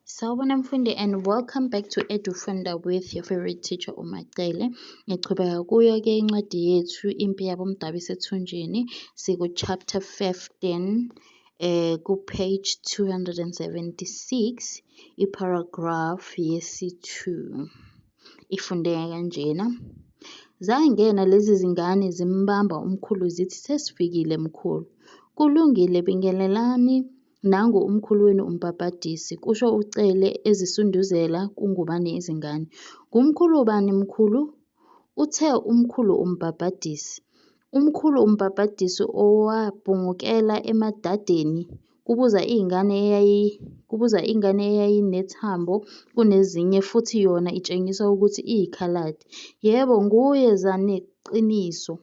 Sawubona mfundi and welcome back to EduFunda with your favorite teacher uMacele. Ngichubeka kuyo-ke incwadi yethu Impi Yabomdabu Isethunjini, siku-chapter 15 ku-page 276 i-paragraph yesi-2. Ifundeka kanjena. Zangena lezi zingane zimbamba umkhulu zithi sesifikile mkhulu. Kulungile bingelelani nangu umkhulu wenu uMbhabhadisi, kusho uCele ezisunduzela kuNgubane izingane. Ngumkhulu bani mkhulu? Uthe umkhulu uMbhabhadisi. Umkhulu uMbhabhadisi owabhungukela emadadeni? Kubuza ingane eyayinethambo kunezinye futhi yona itshengisa ukuthi iyikhaladi. Yebo nguye Zaneqiniso.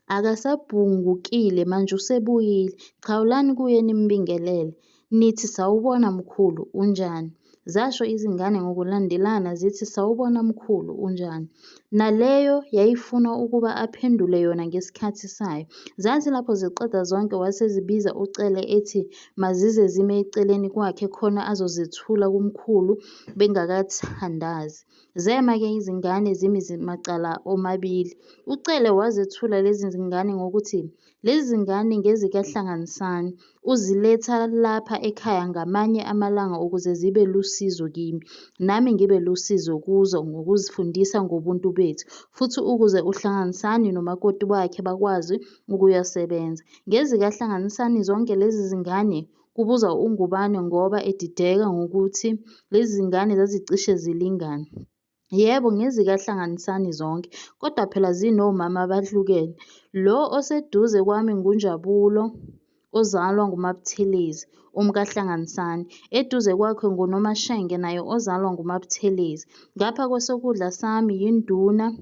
Akasabhungukile manje usebuyile. Xhawulani kuye nimbingelele, nithi sawubona mkhulu, unjani? Zasho izingane ngokulandelana zithi sawubona mkhulu, unjani? Naleyo yayifuna ukuba aphendule yona ngesikhathi sayo. Zathi lapho ziqeda zonke wasezibiza uCele ethi mazize zime eceleni kwakhe khona azozethula kumkhulu bengakathandazi. Zema-ke izingane zimi macala omabili. UCele wazethula lezi zingane ngokuthi lezi zingane ngezikaHlanganisani, uziletha lapha ekhaya ngamanye amalanga ukuze zibe lusizo kimi, nami ngibe lusizo kuzo ngokuzifundisa ngobuntu bethu, futhi ukuze uHlanganisani nomakoti wakhe bakwazi ukuyosebenza. NgezikaHlanganisani zonke lezi zingane? Kubuza uNgubane ngoba edideka ngukuthi lezi zingane zazicishe zilingane. Yebo, ngezikaHlanganisani zonke, kodwa phela zinomama abahlukene. Lo oseduze kwami nguNjabulo ozalwa nguMaButhelezi, umkaHlanganisani. Eduze kwakhe nguNomashenge naye ozalwa nguMaButhelezi. Ngapha kwesokudla sami yinduna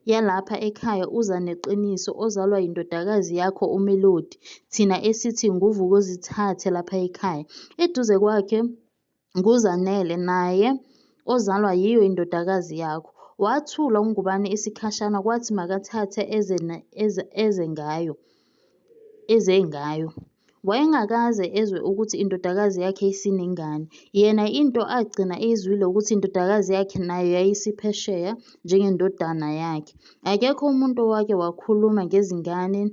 yalapha ekhaya uZaneqiniso ozalwa yindodakazi yakho uMelody, thina esithi nguVukuzithathe lapha ekhaya. Eduze kwakhe nguZanele naye ozalwa yiyo indodakazi yakho. Wathula uNgubane isikhashana kwathi makathathe eze ngayo, eze ngayo. Wayengakaze ezwe ukuthi indodakazi yakhe isinengane. Yena into agcina eyizwile ukuthi indodakazi yakhe nayo yayisiphesheya njengendodana yakhe. Akekho umuntu owake wakhuluma ngezingane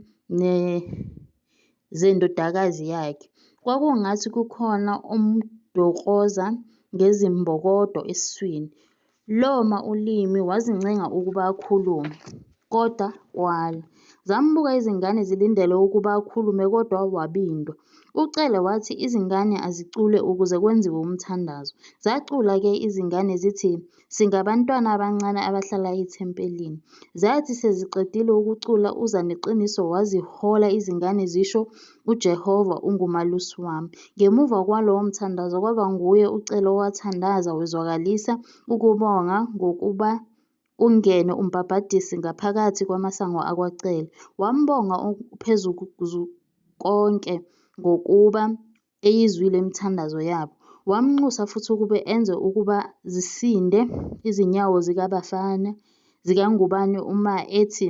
zendodakazi yakhe. Kwakungathi kukhona omdokoza ngezimbokodo esiswini. Loma ulimi wazincenga ukuba akhulume, kodwa kwala. Zambuka izingane zilindele ukuba akhulume kodwa wabindwa. UCele wathi izingane azicule ukuze kwenziwe umthandazo. Zacula-ke izingane zithi, singabantwana abancane abahlala ethempelini. Zathi seziqedile ukucula uZaneqiniso wazihola izingane zisho uJehova unguMalusi wami. Ngemuva kwalowo mthandazo kwaba nguye uCele owathandaza wezwakalisa ukubonga ngokuba kungene uMbhabhadisi ngaphakathi kwamasango akwaCele. Wambonga oPhezukonke ngokuba eyizwile imithandazo yabo. Wamnxusa futhi ukuba enze ukuba zisinde izinyawo zikaNgubane uma ethi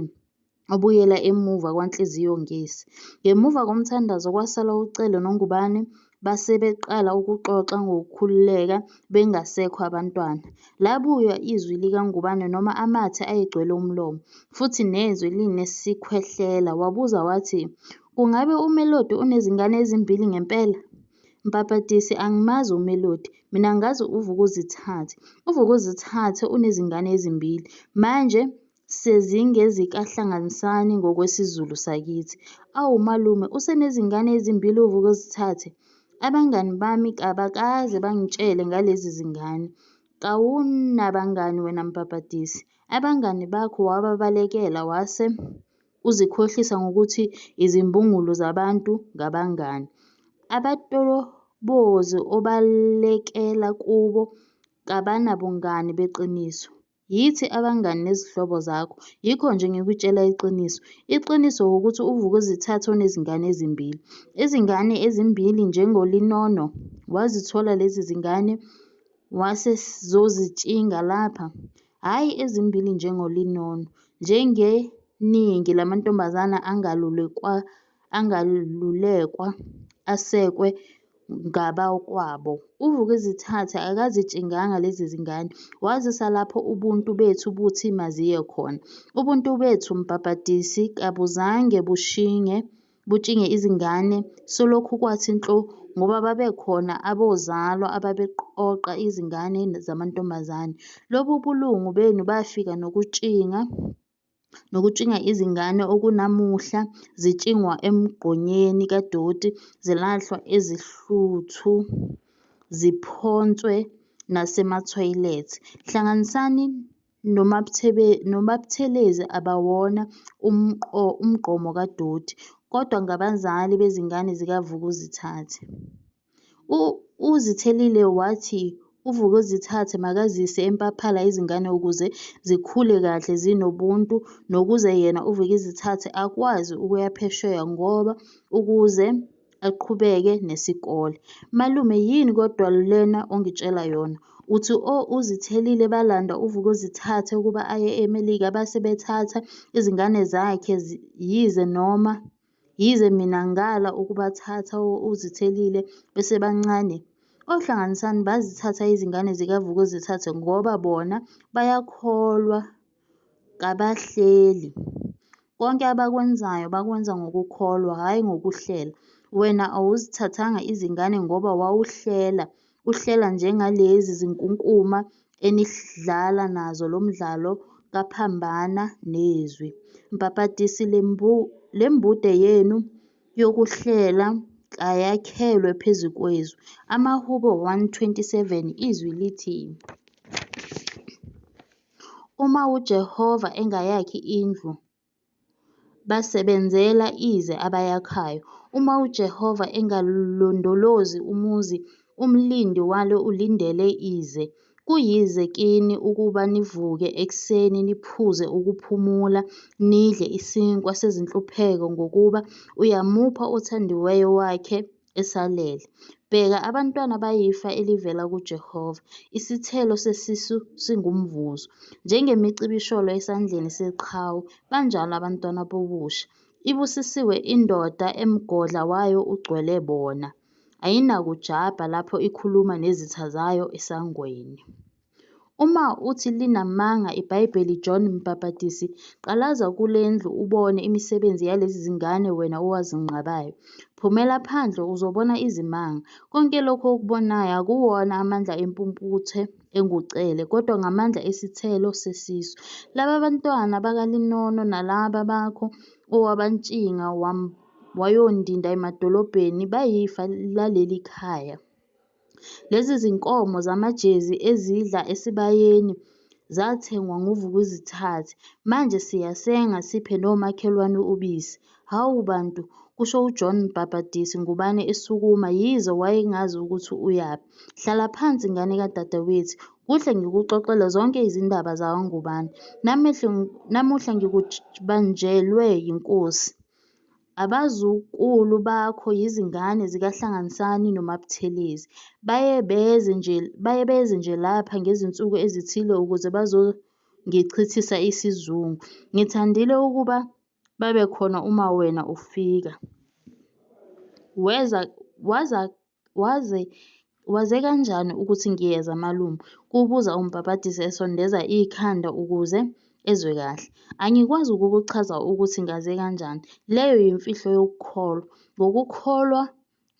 ubuyela emuva kwanhliziyongisi. Ngemuva komthandazo kwasala uCele noNgubane base beqala ukuxoxa ngokukhululeka bengasekho abantwana. Labuya izwi likaNgubane noma amathe ayegcwele umlomo, futhi nezwi linesikhwehlela wabuza wathi, "Kungabe uMelody unezingane ezimbili ngempela?" Mbhabhadisi angimazi uMelody, mina ngazi uVukuzithathe. UVukuzithathe unezingane ezimbili, manje sezingezikaHlanganisani ngokwesiZulu sakithi. Awu malume usenezingane ezimbili uVukuzithathe? Abangani bami kabakaze bangitshele ngalezi zingane. Kawunabangani wena Mbhabhadisi? Abangani bakho wababalekela wase uzikhohlisa ngokuthi izimbungulu zabantu ngabangani. Abatobozi obalekela kubo kabanabungani beqiniso. Yithi abangani nezihlobo zakho, yikho nje ngikutshela iqiniso. Iqiniso wukuthi uVukuzithathe unezingane ezimbili. Izingane ezimbili njengolinono? Wazithola lezi zingane wasezozitshinga lapha? Hhayi ezimbili njengolinono, njengeningi lamantombazane angalulekwa asekwe Ngabakwabo. UVukuzithathe akazitshinganga lezi zingane, wazisa lapho ubuntu bethu buthi maziye khona. Ubuntu bethu Mbhabhadisi kabuzange butshinge izingane selokhu kwathi nhlo ngoba babekhona abozalo ababeqoqa izingane zamantombazane. Lobu bulungu benu bafika nokutshinga izingane okunamuhla zitshingwa emgqonyeni kadoti, zilahlwa ezihluthu ziphonswe nasemathoyilethe. Hlanganisani noMaButhelezi abawona umgqomo kadoti, kodwa ngabazali bezingane zikaVukuzithathe. UZithelile wathi uVukuzithathe makazise eMpaphala izingane ukuze zikhule kahle zinobuntu nokuze yena uVukuzithathe akwazi ukuya phesheya ngoba ukuze aqhubeke nesikole. "Malume yini kodwa lena ongitshela yona? Uthi o-Uzithelile balanda uVukuzithathe ukuba aye eMelika base bethatha izingane zakhe yize mina ngala ukubathatha o-Uzithelile besebancane? OHlanganisani bazithatha izingane zikaVukuzithathe ngoba bona bayakholwa kabahleli, konke abakwenzayo bakwenza ngokukholwa hhayi ngokuhlela. Wena awuzithathanga izingane ngoba wawuhlela, uhlela njengalezi zinkunkuma enidlala nazo lomdlalo kaphambana nezwi. Mbhabhadisi lembude yenu yokuhlela kayakhelwe phezu kwezwi. AmaHubo 127 Izwi lithi. Uma uJehova engayakhi indlu, basebenzela ize abayakhayo. Uma uJehova engalondolozi umuzi, umlindi walo ulindele ize. Kuyize kini ukuba nivuke ekuseni niphuze ukuphumula, nidle isinkwa sezinhlupheko, ngokuba uyamupha othandiweyo wakhe esalele. Bheka, abantwana bayifa elivela kuJehova, isithelo sesisu singumvuzo. Njengemicibisholo esandleni seqhawe, banjalo abantwana bobusha. Ibusisiwe indoda emgodla wayo ugcwele bona, ayinakujabha lapho ikhuluma nezitha zayo esangweni. Uma uthi linamanga iBhayibheli John Mbhabhadisi, qalaza kule ndlu ubone imisebenzi yalezi zingane wena owazenqabayo. Phumela phandle uzobona izimanga. Konke lokhu okubonayo akuwona amandla empumputhe enguCele kodwa ngamandla esithelo sesisu. Laba bantwana bakaLinono nalaba bakho owabantshinga wayondinda emadolobheni bayifa laleli khaya. Lezi zinkomo zamajezi ezidla esibayeni zathengwa nguVukuzithathe, manje siyasenga siphe nomakhelwane ubisi. Hhawu bantu, kusho uJohn Mbhabhadisi Ngubane esukuma yize wayengazi ukuthi uyaphi. Hlala phansi ngane kadadewethu, kuhle ngikuxoxele zonke izindaba zakwaNgubane. Namuhla ngikubanjelwe yinkosi. Abazukulu bakho yizingane zikaHlanganisani noMaButhelezi. Baye beze nje lapha ngezinsuku ezithile ukuze bazongichithisa isizungu. Ngithandile ukuba babekhona uma wena ufika. Waze kanjani ukuthi ngiyeza malume? Kubuza uMbhabhadisi esondeza ikhanda ukuze ezwe kahle. Angikwazi ukukuchaza ukuthi ngaze kanjani, leyo yimfihlo yokukholwa. Ngokukholwa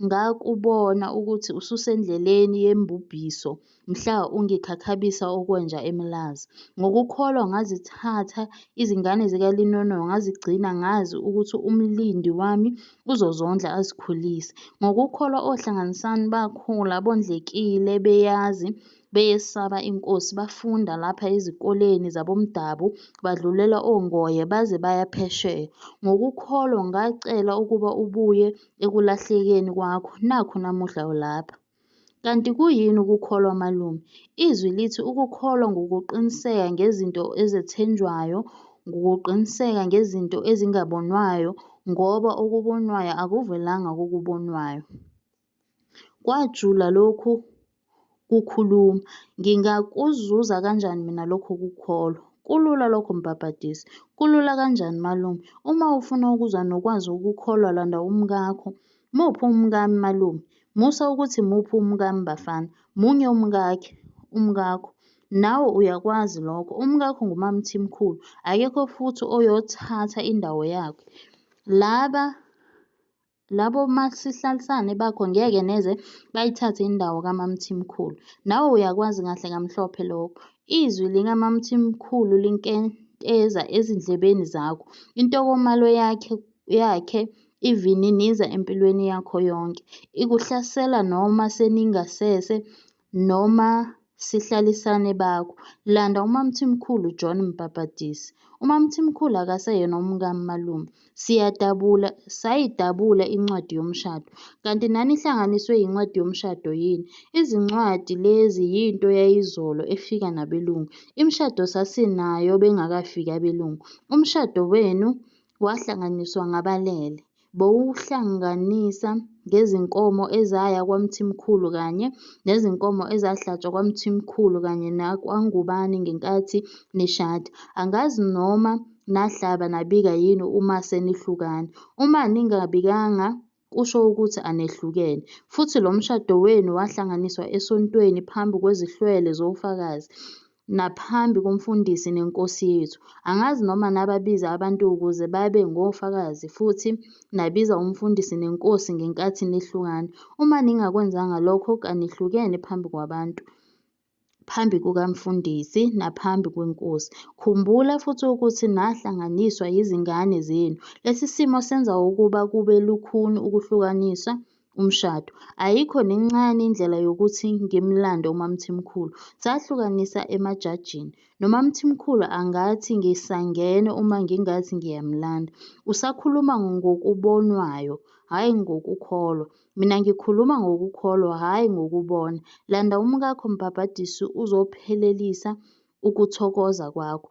ngakubona ukuthi ususendleleni yembubhiso mhla ungikhakhabisa okwenja eMlazi. Ngokukholwa ngazithatha izingane zikaLinono ngazigcina ngazi ukuthi umlindi wami uzozondla azikhulise. Ngokukholwa oHlanganisani bakhula bondlekile beyazi beyesaba iNkosi bafunda lapha ezikoleni zabomdabu badlulela oNgoye baze baya phesheya. Ngokukholwa ngacela ukuba ubuye ekulahlekeni kwakho nakhu namuhla ulapha. Kanti kuyini ukukholwa malume? Izwi lithi ukukholwa ngukuqiniseka ngezinto ezethenjwayo, ngukuqiniseka ngezinto ezingabonwayo ngoba okubonwayo akuvelanga kokubonwayo. Kwajula lokhu kukhuluma. Ngingakuzuza kanjani mina lokho kukholwa? Kulula lokho Mbhabhadisi. Kulula kanjani malume? Uma ufuna ukuzwa nokwazi ukukholwa landa umkakho. Muphi umkami malume? Musa ukuthi muphi umkami bafana, munye umkakhe, umkakho. Nawe uyakwazi lokho. Umkakho nguMaMthimkhulu, akekho futhi oyothatha indawo yakhe. Laba labo masihlalisane bakho ngeke neze bayithathe indawo kaMaMthimkhulu. Nawe uyakwazi kahle kamhlophe lokho. Izwi likaMaMthimkhulu linkenteza ezindlebeni zakho, intokomalo yakhe ivininiza empilweni yakho yonke. Ikuhlasela noma seningasese nomasihlalisane bakho. Landa uMaMthimkhulu John Mbhabhadisi. UMaMthimkhulu akaseyena umkami malume. Siyadabula, sayidabula incwadi yomshado. Kanti nanihlanganiswe yincwadi yomshado yini? Izincwadi lezi yinto yayizolo efika nabelungu. Imishado sasinayo bengakafiki abelungu. Umshado wenu wahlanganiswa ngabalele. Bowuhlanganisa ngezinkomo ezaya kwaMthimkhulu kanye nezinkomo ezahlatshwa kwaMthimkhulu kanye nakwaNgubane ngenkathi nishada. Angazi noma nahlaba nabika yini uma senihlukana. Uma ningabikanga kusho ukuthi anehlukene. Futhi lo mshado wenu wahlanganiswa esontweni phambi kwezihlwele zofakazi naphambi komfundisi nenkosi yethu. Angazi noma nababiza abantu ukuze babe ngofakazi futhi nabiza umfundisi nenkosi ngenkathi nihlukana. Uma ningakwenzanga lokho kanihlukene phambi kwabantu, phambi kukamfundisi naphambi kwenkosi. Khumbula futhi ukuthi nahlanganiswa yizingane zenu. Lesi simo senza ukuba kube lukhuni ukuhlukanisa umshado. Ayikho nencane indlela yokuthi ngimlande uMaMthimkhulu. Sahlukanisa emajajini. NoMaMthimkhulu angathi ngisangene uma ngingathi ngiyamlanda. Usakhuluma ngokubonwayo, hhayi ngokukholwa. Mina ngikhuluma ngokukholwa, hhayi ngokubona. Landa umkakho Mbhabhadisi uzophelelisa ukuthokoza kwakho.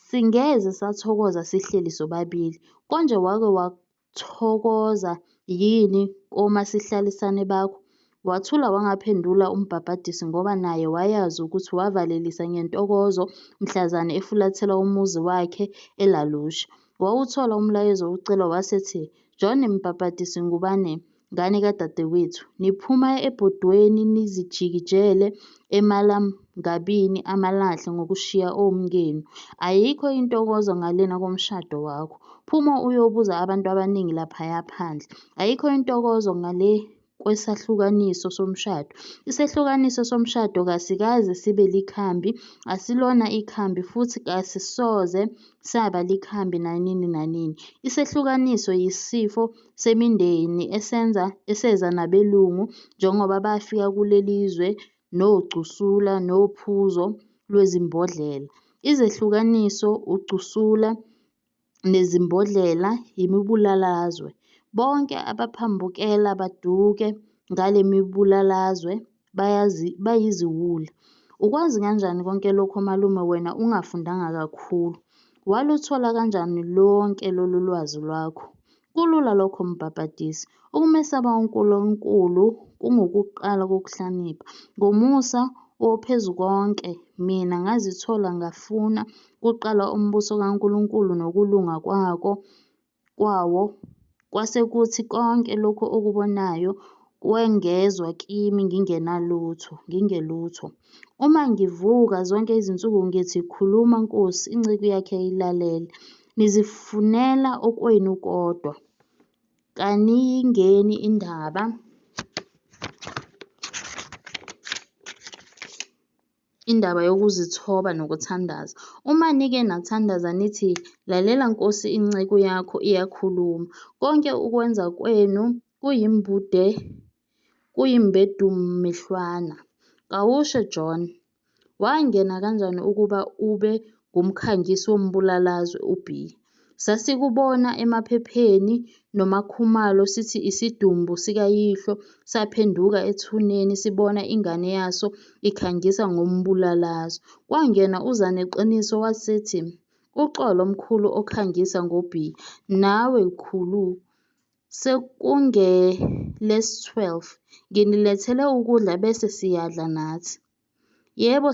Singeze sathokoza sihleli sobabili. Konje wake wathokoza yini komasihlalisane bakho? Wathula wangaphendula uMbhabhadisi ngoba naye wayazi ukuthi wavalelisa ngentokozo mhlazane efulathela umuzi wakhe eLa Lucia. Wawuthola umlayezo uCelwa wasethi, "John Mbhabhadisi Ngubane, ngane kadadewethu, niphuma ebhodweni nizijikijela emalangabini amalahle ngokushiya omkenu. Ayikho intokozo ngalena komshado wakho. Phuma uyobuza abantu abaningi laphaya phandle. Ayikho intokozo ngale kwesahlukaniso somshado. Isehlukaniso somshado kasikaze sibe likhambi, asilona ikhambi futhi kasisoze saba likhambi nanini nanini. Isehlukaniso yisifo semindeni esenza eseza nabelungu njengoba bafika kuleli zwe nogcunsula nophuzo lwezimbodlela. Izehlukaniso, ugcunsula nezimbodlela yimibulalazwe. Bonke abaphambukela baduke ngalemibulalazwe bayiziwula. Ukwazi kanjani konke lokhu malume wena ungafundanga kakhulu? Waluthola kanjani lonke lolu lwazi lwakho? Kulula lokho Mbhabhadisi. Ukumesaba uNkulunkulu kungukuqala kokuhlakanipha. Ngomusa woPhezukonke mina ngazithola ngafuna kuqala umbuso kaNkulunkulu nokulunga kwawo, kwase kuthi konke lokhu okubonayo kwengezwa kimi ngingelutho ngingelutho. Uma ngivuka zonke izinsuku ngithi, Khuluma Nkosi, inceku yakho ilalele. Nizifunela okwenu kodwa, kaniyingeni indaba yokuzithoba nokuthandaza. Uma nike nathandaza nithi, Lalela Nkosi inceku yakho iyakhuluma. Konke ukwenza kwenu kuyimbedumehlwana. Kawusho John, wangena kanjani ukuba ube ngumkhangisi wombulalazwe u-B? Sasikubona emaphepheni noMaKhumalo sithi isidumbu sikayihlo saphenduka ethuneni sibona ingane yaso ikhangisa ngombulalazwe. Kwangena uZaneqiniso wasethi, uxolo mkhulu okhangisa ngo-B, nawe Khulu sekungelesi-12, nginilethele ukudla bese siyadla nathi. Yebo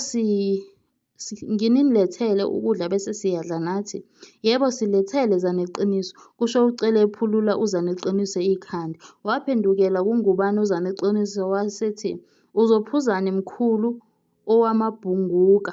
Nginilethele ukudla bese siyadla nathi?" "Yebo silethele Zaneqiniso," kusho uCele ephulula uZaneqiniso ikhanda. Waphendukela kuNgubane uZaneqiniso wasethi, "Uzophuzani mkhulu owamabhunguka?"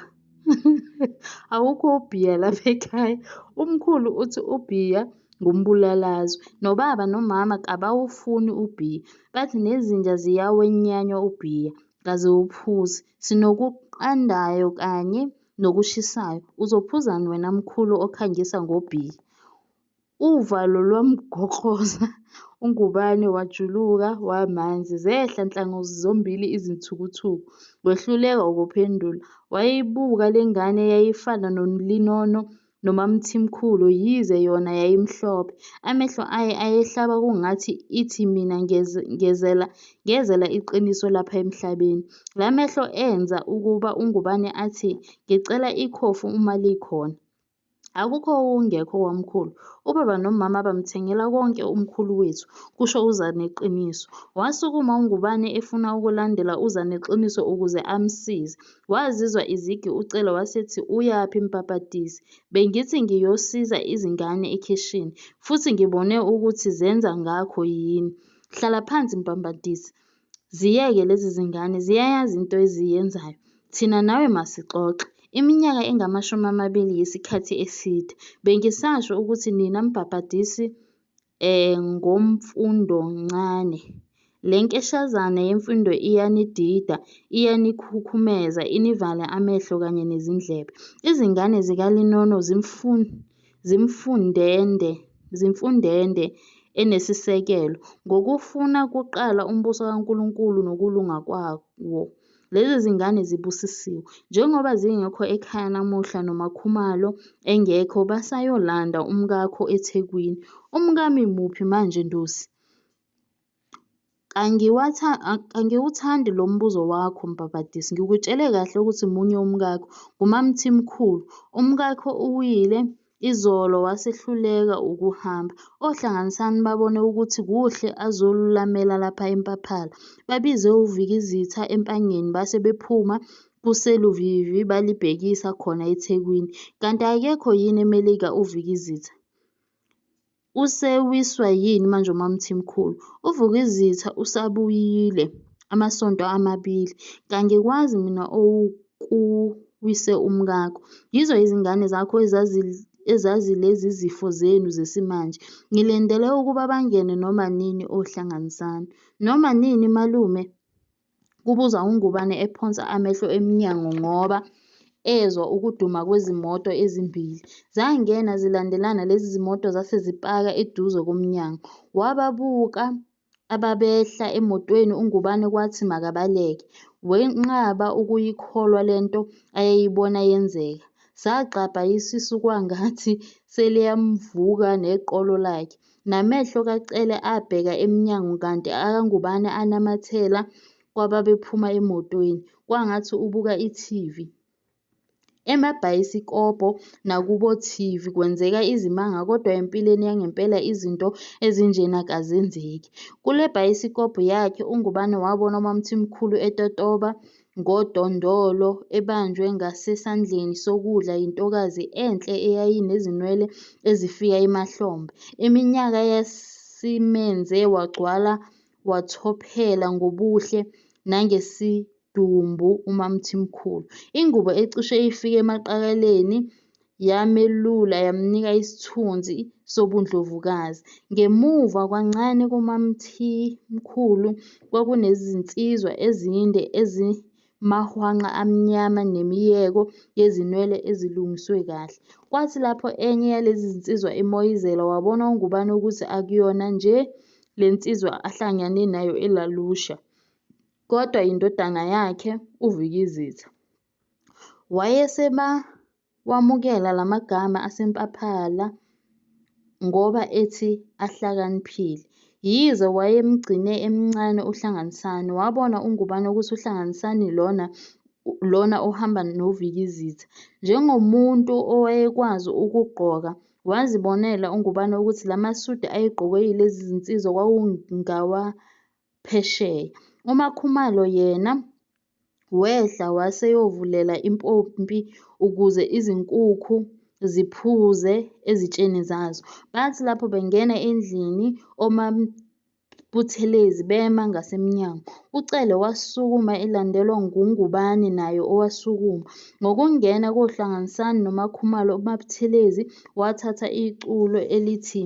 "Awukho ubhiya lapha ekhaya. Umkhulu uthi ubhiya ngumbulalazwe. Nobaba nomama kabawufuni ubhiya, bathi nezinja ziyawenyanya ubhiya, kaziwuphuzi. Sinokuqandayo kanye nokushisayo. Uzophuzani wena mkhulu okhangisa ngobhiya?" Uvalo lwamgoqoza uNgubane wajuluka wamanzi, zehla nhlangothi zombili izithukuthuku, wehluleka wukuphendula. Wayeyibuka lengane eyayifana noLinono noMaMthimkhulu yize yona yayimhlophe. Amehlo ayo ayehlaba kungathi ithi mina ngezela iqiniso lapha emhlabeni. La mehlo enza ukuba uNgubane athi, "Ngicela ikhofi uma likhona." "Akukho okungekho kwamkhulu, ubaba nomama bamthengela konke umkhulu wethu," kusho uZaneqiniso. Wasukuma uNgubane efuna ukulandela uZaneqiniso ukuze amsize. Wazizwa izigi uCele wasethi, "Uyaphi Mbhabhadisi? Bengithi ngiyosiza izingane ekhishini, futhi ngibone ukuthi zenza ngakho yini." "Hlala phansi Mbhambhadisi, ziyeke lezi zingane ziyayazi into eziyenzayo. Thina nawe masixoxe. Iminyaka engamashumi amabili yisikhathi eside. Bengisasho ukuthi nina Mbhabhadisi ngomfundoncane. Le nkeshezana yemfundo iyanidida, iyanikhukhumeza, inivale amehlo kanye nezindlebe. Izingane zikaLinono zimfundende enesisekelo, ngokufuna kuqala umbuso kaNkulunkulu nokulunga kwawo, lezi zingane zibusisiwe. Njengoba zingekho ekhaya namuhla noMaKhumalo engekho basayolanda umkakho eThekwini." "Umkami muphi manje Ndosi? Kangiwuthandi lo mbuzo wakho Mbhabhadisi. Ngikutshele kahle ukuthi munye umkakho, nguMaMthimkhulu. Umkakho uwile izolo wasehluleka ukuhamba. OHlanganisani babone ukuthi kuhle azolulamela lapha eMpaphala. Babize uVikizitha eMpangeni base bephuma kuseluvivi balibhekisa khona eThekwini. Kanti akekho yini eMelika uVikizitha? Usewiswa yini manje uMaMthimkhulu? UVukizitha usebuyile amasonto amabili. Kangikwazi mina okuwise umkakho. Yizo izingane zakho ezazi lezi zifo zenu zesimanje. Ngilindele ukuba bangene noma nini oHlanganisani." "Noma nini malume?" Kubuza uNgubane ephonsa amehlo emnyango ngoba ezwa ukuduma kwezimoto ezimbili. Zangena zilandelana lezi zimoto zase zipaka eduze komnyango. Wababuka ababehla emotweni uNgubane kwathi makabaleke. Wenqaba ukuyikholwa lento ayeyibona yenzeka. Sagxabha isisu kwangathi seliyamvuka neqolo lakhe. Namehlo kaCele abheka emnyango kanti akaNgubane anamathela kwababephuma emotweni, kwangathi ubuka ithivi. Emabhayisikobho nakubothivi kwenzeka izimanga kodwa empilweni yangempela izinto ezinjena kazenzeki. Kule bhayisikobho yakhe uNgubane wabona uMaMthimkhulu etotoba ngodondolo ebanjwe ngasesandleni sokudla yintokazi enhle eyayinezinwele ezifika emahlombe. Iminyaka yasimenze wagcwala wathophela ngobuhle nangesidumbu uMaMthimkhulu. Ingubo ecishe ifike emaqakaleni yamelula yamnika isithunzi sobundlovukazi. Ngemuva kancane kukaMthimkhulu kwakunezinsizwa ezinde ezimahwanqa amnyama nemiyeko yezinwele ezilungiswe kahle. Kwathi lapho enye yalezi zinsizwa imoyizela, wabona uNgubane ukuthi akuyona nje le nsizwa ahlangane nayo eLa Lucia, kodwa yindodana yakhe, uVikizitha. Wayesebawamukela la magama aseMpaphala ngoba ethi ahlakaniphile. Yize wayemgcine emncane uHlanganisani, wabona uNgubane ukuthi uHlanganisani lona ohamba noVikizitha. Njengomuntu owayekwazi ukugqoka, wazibonela uNgubane ukuthi la masudi ayegqokwe yilezi zinsizwa kwakungawaphesheya. UMaKhumalo yena. Wehla waseyovulela impompi ukuze izinkukhu ziphuze ezitsheni zazo. Bathi lapho bengena endlini oMaButhelezi bema ngasemnyango. UCele wasukuma elandelwa nguNgubane naye owasukuma. Ngokungena koHlanganisani noMaKhumalo uMaButhelezi wathatha iculo elithi,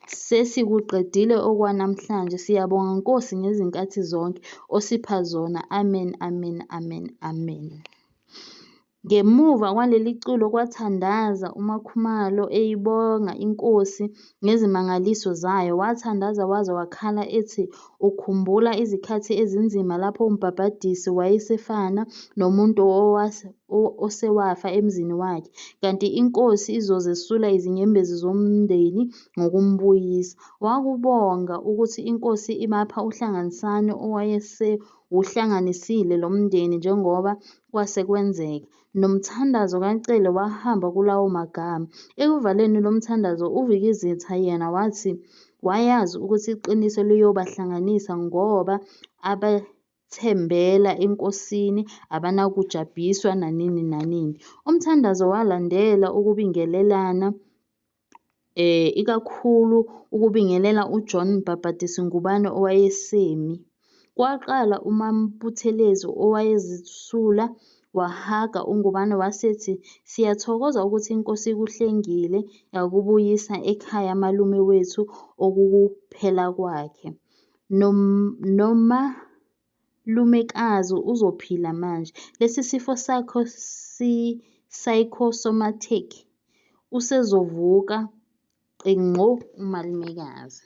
"Sesikuqedile okwanamhlanje, siyabonga Nkosi ngezikhathi zonke osipha zona amen amen amen amen." Ngemuva kwaleli culo kwathandaza uMaKhumalo eyibonga iNkosi ngezimangaliso zayo, wathandaza waze wakhala ethi ukhumbula izikhathi ezinzima lapho uMbhabhadisi wayesefana nomuntu osewafa emzini wakhe, kanti iNkosi izozesula izinyembezi zomndeni ngokumbuyisa. Wakubonga ukuthi iNkosi ibapha uHlanganisani owayesewuhlanganisile lo mndeni njengoba kwase kwenzeka. Nomthandazo kaCele wahamba kulawo magama. Ekuvaleni lomthandazo uVikizitha yena wathi wayazi ukuthi iqiniso liyobahlanganisa ngoba abethembela eNkosini abanakujabhiswa nanini nanini. Umthandazo walandela ukubingelelana ikakhulu ukubingelela uJohn Mbhabhadisi Ngubane owayesemi. Kwaqala uMaButhelezi owazesula wahaga uNgubane wasethi, "Siyathokoza ukuthi iNkosi ikuhlengile yakubuyisa ekhaya malume wethu okuwukuphela kwakhe. Nomalumekazi uzophila manje, lesi sifo sakho siyi-psychosomatic, usezovuka qengqo umalumekazi."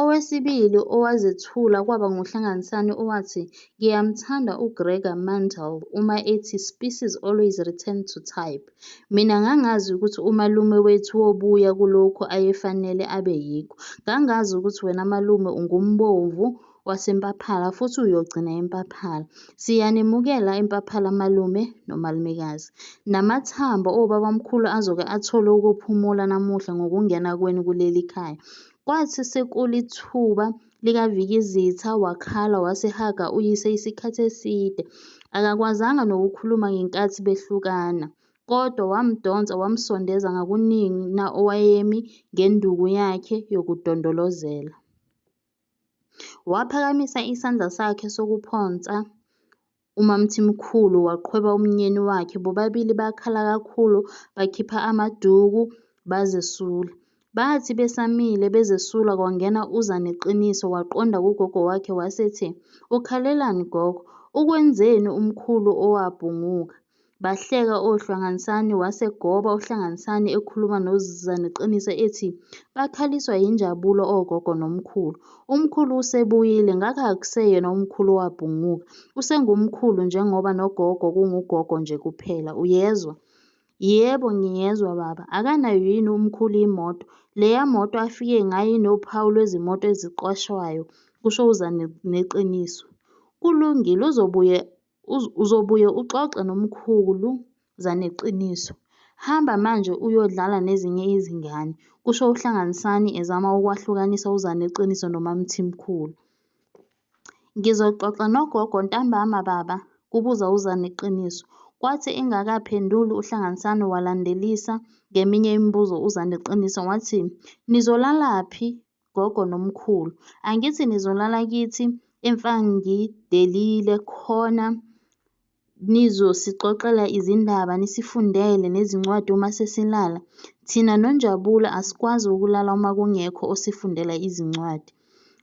Owesibili owazethula kwaba nguHlanganisani owathi, "Ngiyamthanda uGregor Mendel uma ethi 'Species always return to type'. Mina ngangazi ukuthi umalume wethu wobuya kulokhu ayefanele abe yikho. Ngangazi ukuthi wena malume ungumbomvu waseMpaphala futhi uyogcina eMpaphala. Siyanamukela eMpaphala malume nomalumekazi. Namathambo obabamkhulu azoke athole ukuphumula namuhla ngokungena kwenu kuleli khaya." Kwathi sekulithuba likaVikizitha wakhala wasehaga uyise isikhathi eside, akakwazanga nokukhuluma ngenkathi behlukana, kodwa wamdonsa wamsondeza ngakunina owayemi ngenduku yakhe yokudondolozela. Waphakamisa isandla sakhe sokuphonsa uMaMthimkhulu waqhweba umyeni wakhe bobabili bakhala kakhulu bakhipha amaduku bazesula. Bathi besamile bezesula kwangena uZaneqiniso waqonda kugogo wakhe wasethi, "Ukhalelani gogo, ukwenzeni umkhulu owabhunguka?" Bahleka oHlanganisani wasegoba uHlanganisani ekhuluma noZaneqiniso ethi, "Bakhaliswa yinjabulo ogogo nomkhulu, umkhulu usebuyile ngakho akuseyena umkhulu owabhunguka, usengumkhulu njengoba nogogo kungugogo nje kuphela, uyezwa?" "Yebo ngiyezwa baba, akanayo yini umkhulu imoto, leya moto afike ngayo inophawu lwezimoto eziqashwayo," kusho uZaneqiniso. "Kulungile uzobuye uxoxe nomkhulu Zaneqiniso, hamba manje uyodlala nezinye izingane," kusho uHlanganisani ezama ukwahlukanisa uZaneqiniso noMaMthimkhulu. "Ngizoxoxa nogogo ntambama baba?" Kubuza uZaneqiniso. Kwathi engakaphenduli uHlanganisani walandelisa ngeminye imibuzo uZaneqiniso wathi, "Nizolalaphi gogo nomkhulu, angithi nizolala kithi eMfangidelile khona nizosixoxela izindaba nisifundele nezincwadi uma sesilala, thina noNjabulo asikwazi ukulala uma kungekho osifundela izincwadi."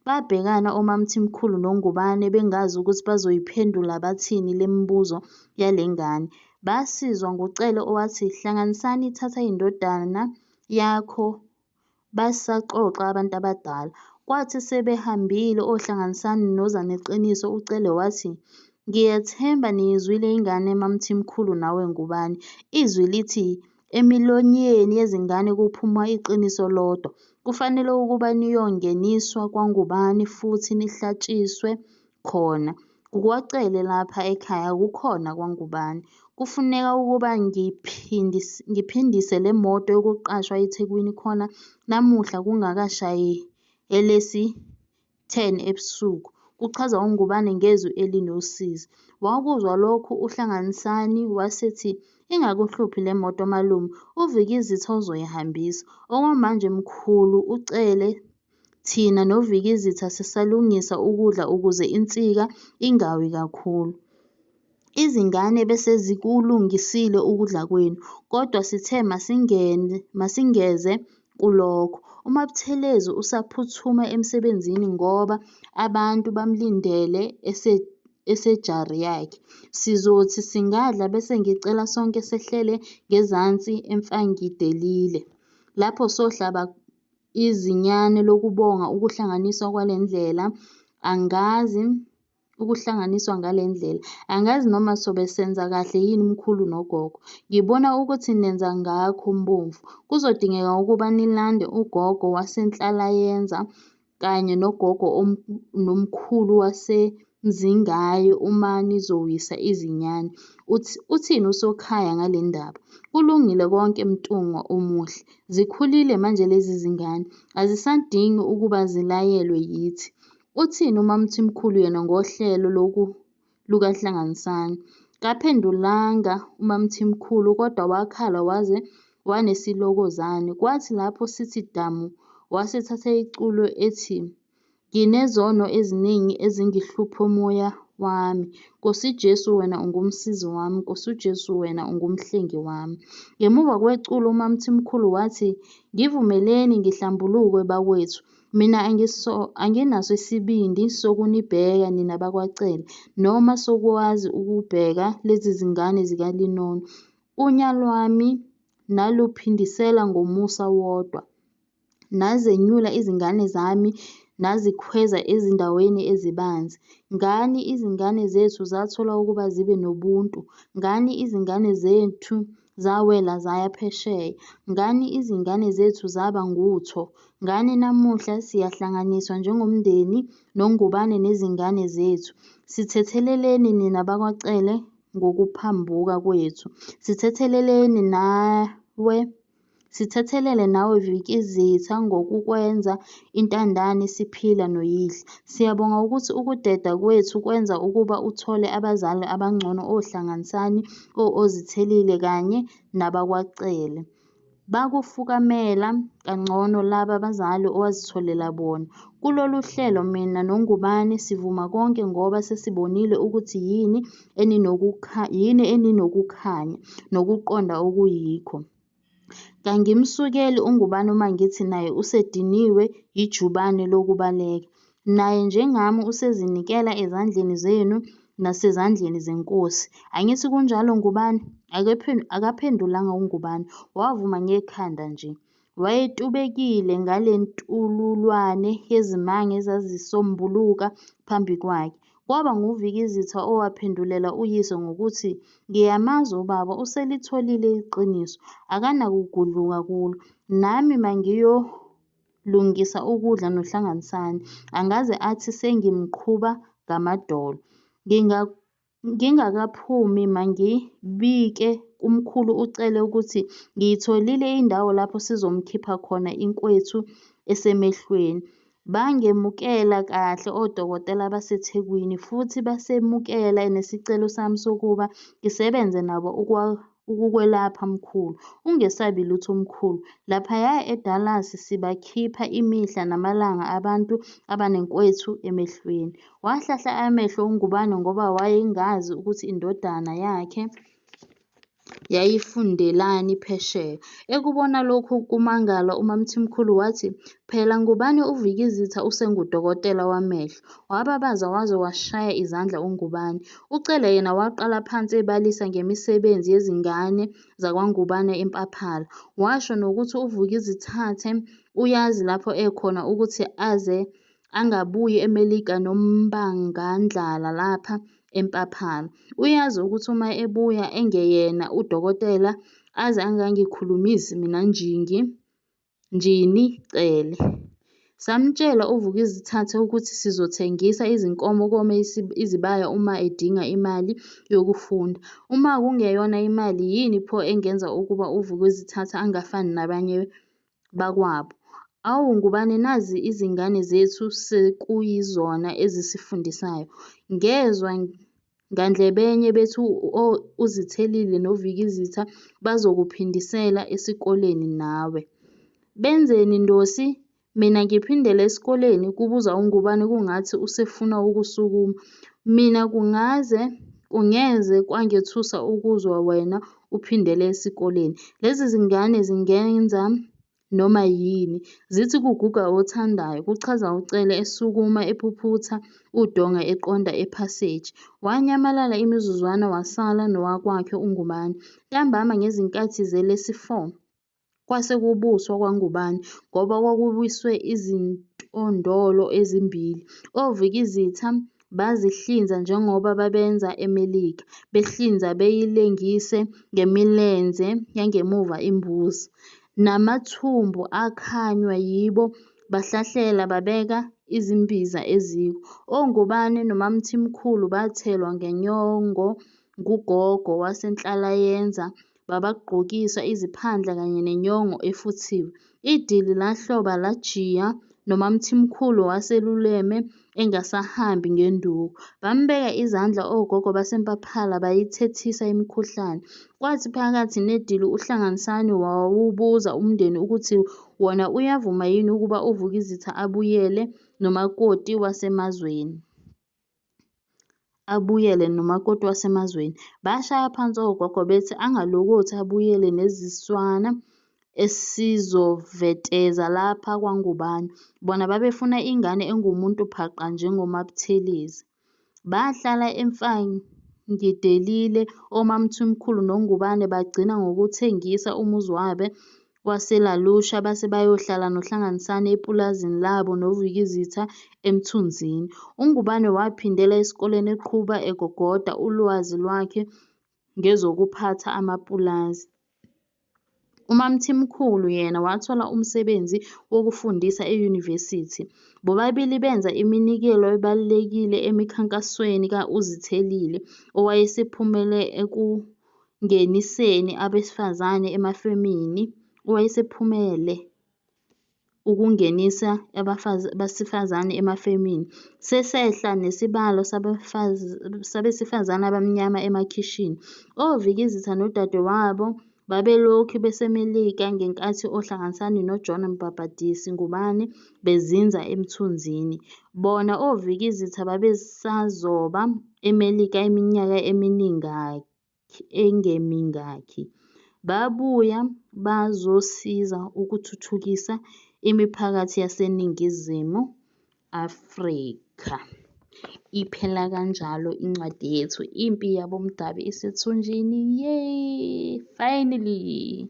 Babhekana oMaMthimkhulu noNgubane bengazi ukuthi bazoyiphendula bathini lemibuzo yalengane. Basizwa nguCele owathi, "Hlanganisani thatha indodana yakho basaxoxa abantu abadala." Kwathi sebehambile oHlanganisani noZaneqiniso uCele wathi, "Ngiyethemba niyizwile ingane MaMthimkhulu nawe Ngubane, izwi lithi emilonyeni yezingane kuphuma iqiniso lodwa, kufanele ukuba niyongeniswa kwaNgubane futhi nihlatshiswe khona, kukwaCele lapha ekhaya akukhona kwaNgubane. Kufuneka ukuba ngiphindise lemoto yokuqashwa eThekwini khona namuhla kungakashayi elesi-10 ebusuku." Kuchaza uNgubane ngezwi elinosizi. Wakuzwa lokhu uHlanganisani wasethi, "Ingakuhluphi le moto malume, uVikizitha uzoyihambisa. Okwamanje mkhulu uCele thina noVikizitha sisalungisa ukudla ukuze insika ingawi kakhulu. Izingane besezikulungisile ukudla kwenu, kodwa sithe masingeze kulokho. UMaButhelezi usaphuthuma emsebenzini ngoba abantu bamlindele esejari yakhe. Sizothi singadla bese ngicela sonke sehlele ngezansi eMfangidelile, lapho sohlaba izinyane lokubonga ukuhlanganiswa kwale ndlela. Angazi ukuhlanganiswa ngale ndlela. Angazi noma sobe senza kahle yini mkhulu nogogo. Ngibona ukuthi nenza ngakho Mbomvu. Kuzodingeka ukuba nilande ugogo waseNhlalayenza kanye nogogo nomkhulu waseMzingaye uma nizowisa izinyane. Uthini uSokhaya ngale ndaba? Kulungile konke Mntungwa omuhle. Zikhulile manje lezi zingane, azisadingi ukuba zilayelwe yithi. Uthini uMaMthimkhulu yena ngohlelo lukaHlanganisani? Kaphendulanga uMaMthimkhulu kodwa wakhala waze wanesilokozane. Kwathi lapho sithi damu wasethatha iculo ethi, "Nginezono eziningi ezingihluph'umoya wami, Nkosi Jesu wena ungumsizi wami, Nkosi Jesu wena ungumhlengi wami." Ngemuva kweculo uMaMthimkhulu wathi, "Ngivumeleni ngihlambuluke bakwethu, mina anginaso isibindi sokunibheka nina bakwaCele, noma sokwazi ukubheka lezi zingane zikaLinono. Unya lwami naluphindisela ngomusa wodwa, nazenyula izingane zami nazikhweza ezindaweni ezibanzi. Ngani izingane zethu zathola ukuba zibe nobuntu, ngani izingane zethu zawela zaya phesheya, ngani izingane zethu zaba ngutho, ngani namuhla siyahlanganiswa njengomndeni noNgubane nezingane zethu. Sithetheleleni nina bakwaCele ngokuphambuka kwethu, sithetheleleni nawe sithethelele nawe Vikizitha ngokukwenza intandane siphila noyihlo. Siyabonga ukuthi ukudeda kwethu kwenza ukuba uthole abazali abangcono oHlanganisani, o-Ozithelile kanye nabakwaCele. Bakufukamela kangcono laba bazali owazitholela bona. Kulolu hlelo mina noNgubane sivuma konke ngoba sesibonile ukuthi yini eninokukhanya nokuqonda okuyikho. Kangimsukeli uNgubane uma ngithi naye usediniwe yijubane lokubaleka. Naye njengami usezinikela ezandleni zenu nasezandleni zeNkosi. Angithi kunjalo Ngubane?" Akaphendulanga uNgubane, wavuma ngekhanda nje. Wayetubekile ngale ntululwane yezimanga ezazisombuluka phambi kwakhe. Kwaba nguVikizitha owaphendulela uyise ngokuthi, "Ngiyamazi ubaba uselitholile iqiniso, akanakugudluka kulo. Nami mangiyolungisa ukudla noHlanganisani, angaze athi sengimqhuba ngamadolo. Ngingakaphumi mangibike kumkhulu uCele ukuthi ngiyitholile indawo lapho sizomkhipha khona inkwethu esemehlweni. Bangemukela kahle odokotela baseThekwini, futhi basemukela nesicelo sami sokuba ngisebenze nabo ukukwelapha mkhulu. Ungesabi lutho mkhulu, laphaya eDallas sibakhipha imihla namalanga abantu abanenkwethu emehlweni." Wahlahla amehlo uNgubane ngoba wayengazi ukuthi indodana yakhe yayifundelani phesheya. Ekubona lokhu kumangala uMaMthimkhulu wathi, "Phela Ngubane uVikizitha usengudokotela wamehlo." Wababaza waze washaya izandla uNgubane. UCele yena waqala phansi ebalisa ngemisebenzi yezingane zakwaNgubane eMpaphala. Washo nokuthi uVukuzithathe uyazi lapho ekhona ukuthi aze angabuyi eMelika nombangandlala lapha eMpaphala. Uyazi ukuthi uma ebuya engeyena udokotela aze angangikhulumisi mina Njini Cele. Samtshela uVuk'uzithathe ukuthi sizothengisa izinkomo kome izibaya uma edinga imali yokufunda. Uma kungeyona imali yini pho engenza ukuba uVuk'uzithathe angafani nabanye bakwabo. "Awu Ngubane nazi izingane zethu sekuyizona ezisifundisayo. Ngezwa ngandlebenye bethi o-Uzithelile noVikizitha bazokuphindisela esikoleni nawe." "Benzeni Ndosi? Mina ngiphindele esikoleni?" Kubuza uNgubane kungathi usefuna ukusukuma. "Mina kungeze kwangethusa ukuzwa wena uphindela esikoleni. Lezi zingane zingenza noma yini, zithi kuguga othandayo," kuchaza uCele esukuma ephuphutha udonga eqonda ephaseji. Wanyamalala imizuzwana wasala nowakwakhe uNgubane. Ntambama ngezinkathi zelesi-4, kwase kubuswa kwaNgubane ngoba kwakuwiswe izintondolo ezimbili. OVikizitha bazihlinza njengoba babenza eMelika, behlinza beyilengise ngemilenze yangemuva imbuzi. Namathumbu akhanywa yibo bahlahlela babeka izimbiza eziko. ONgubane noMaMthimkhulu bathelwa ngenyongo ngugogo waseNhlalayenza babagqokisa iziphandla kanye nenyongo efuthiwe. Idili lahloba lajiya noMaMthimkhulu waseluleme engasahambi ngenduku. Bambeka izandla ogogo baseMpaphala bayithethisa imikhuhlane. Kwathi phakathi nedili uHlanganisani wawubuza umndeni ukuthi wona uyavuma yini ukuba uVukizitha abuyele nomakoti wasemazweni. Bashaya phansi ogogo bethi angalokothi abuyele neziswana esizoveteza lapha kwaNgubane, bona babefuna ingane engumuntu phaqa njengoMaButhelezi. Bahlala eMfangidelile oMaMthimkhulu noNgubane bagcina ngokuthengisa umuzi wabo waseLa Lucia base beyohlala noHlanganisani epulazini labo noVikizitha eMthunzini. UNgubane waphindela esikoleni eqhuba egogoda ulwazi lwakhe ngezokuphatha amapulazi. UMaMthimkhulu yena wathola umsebenzi wokufundisa eyunivesithi. Bobabili benza iminikelo ebalulekile emikhankasweni ka-Uzithelile owayesephumele ekungeniseni abesifazane emafemini. Owayesephumele ukungenisa abesifazane emafemini, sesehla nesibalo sabesifazane abamnyama emakhishini. OVikizitha nodadewabo babelokhu beseMelika ngenkathi oHlanganisani noJohn Mbhabhadisi Ngubane bezinza eMthunzini. Bona oVikizitha babesazoba eMelika iminyaka engemingakhi, babuya bazosiza ukuthuthukisa imiphakathi yaseNingizimu Afrika. Iphela kanjalo incwadi yethu Impi Yabomdabu Isethunjini, yey, finally.